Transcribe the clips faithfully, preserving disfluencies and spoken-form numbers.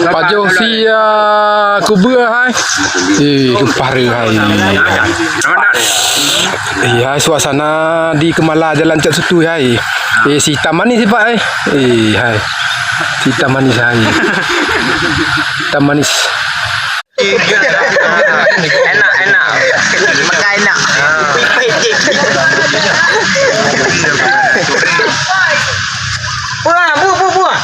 Pajoh si, ah, kubeue hai. Eh, tumpah re hai. Eh, hai suasana di Keumala Jalan Cot Situi hai. Eh, si hitam manis sih, Pak, eh. Eh, hai. Si hitam manis hai. Hitam manis. Enak, enak. Makan enak. Buah, buah, buah, buah.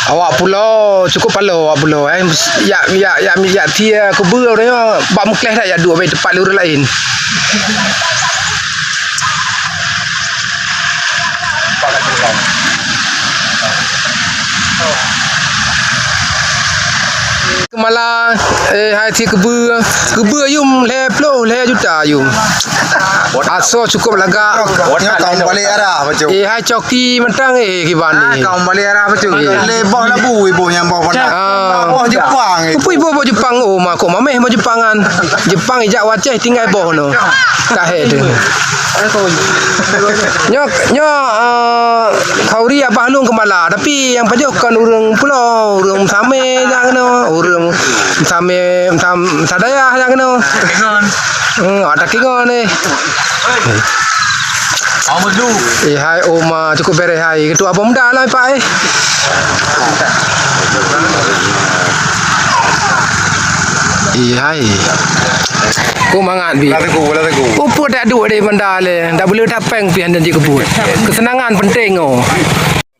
Awak pulo cukup palo awak pulo, eh. Yak, yak, yak, yak tie kubeue ureueng nyoe bak meukleh dak yak duek abéh teumpat lé ureueng laén. Keumala, eh, hai si kubeue, kubeue yum lhèe ploh lhèe juta yum. Asoe cukup lagak. Nyoe kaum balek arah, bacut. Eh, hai coki mantong, eh, kiban ni. Ah, kaum balek arah, bacut. Eh. Lé boh labu, iboh nyang boh pandang. Ah. Boh Jepang, eh. Upui boh, boh Jepang, oh, ma kok mameh boh Jepangan. Jepang ijak u Aceh tinggai boh no. Tahe tu. Nyoe, nyoe, eh, khauri abah lôn keumala, tapi nyang pajoh kon ureueng pulo, ureueng meusamé nyang keunoe, ureueng meusamé, meusa-, meusadayah nyang keunoe. Hmm, ada kingon ni. Eh, hai, Oma, cukup bereh hai. Ketua Abang Muda lah, Pak, eh. Eh, hai. Ku mangat, Bi. Lah teguh, lah teguh. Uput dak duek di banda le. Dak boleh dak peng pih hana jikebut. Kesenangan penting, oh.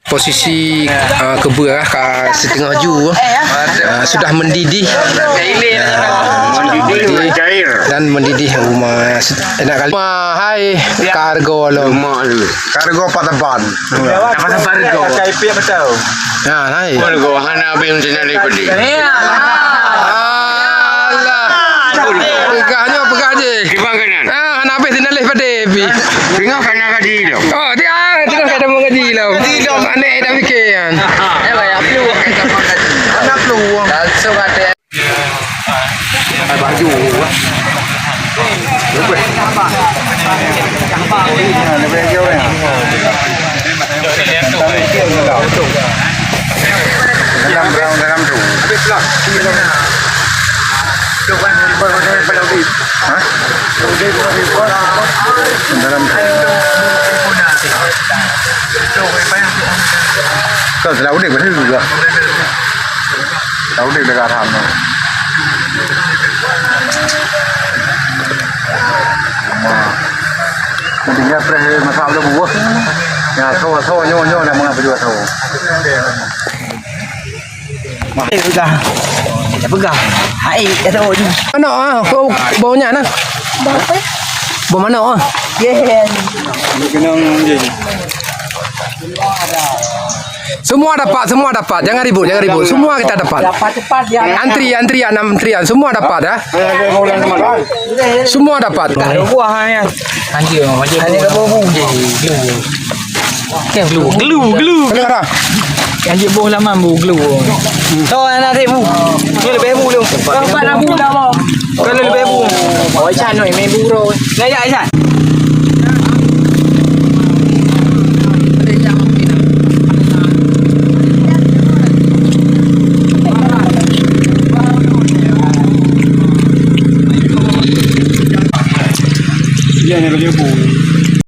Posisi, ah, keubeuah ka siteungoh ju, ah, sudah mendidih. Ah, sudah mendidih dan mendidih uma se-, enak kali. Uma hai kargo lom. Uma lu. Kargo Pataban. Apa sabar go? Kai piak betul. Ha, hai. Kargo hana habis macam mana lagi pedih. Alah. Peugah nyoe, peugah je. Di makanan. Ah, hana habis tinggal leh padé pi. Tengok kana gaji lom. Oh, dia tengok kada mau gaji lom. Gaji lom. Aneh dah fikir kan. Ada peluang. Langsung ada. Baju. Dalam, dalam, dalam tu. Ha? Dalam tu. Kau telah udah berhenti juga. Tahu dia dekat ham. Wah. Nanti dia preh masa udah buah. Ya, so, so, nyo, nyo, nak mengapa juga so. Eh, pegang. Dia pegang. Hai, dia tahu je. Anak ah, kau bau nyak nah. Bau apa? Bau mana ah? Yes. Kena je. Semua dapat, semua dapat. Jangan ribut, jangan ribut. Semua kita dapat. Dapat cepat dia. Antri, antrian, antrian. Semua dapat, ya. Semua dapat. Buah, ya. Anjir, anjir. Anjir, buah. Gelu, gelu, gelu. Anjir, boh laman, bu, gelu. Tahu anak adik, bu. Ni lebih bu, lu. Empat ribu dah, bang. Kalau lebih bu. Oh, Isan, oi, main bu, bro. Dah, ya, Isan. Iya, ni lebih bu.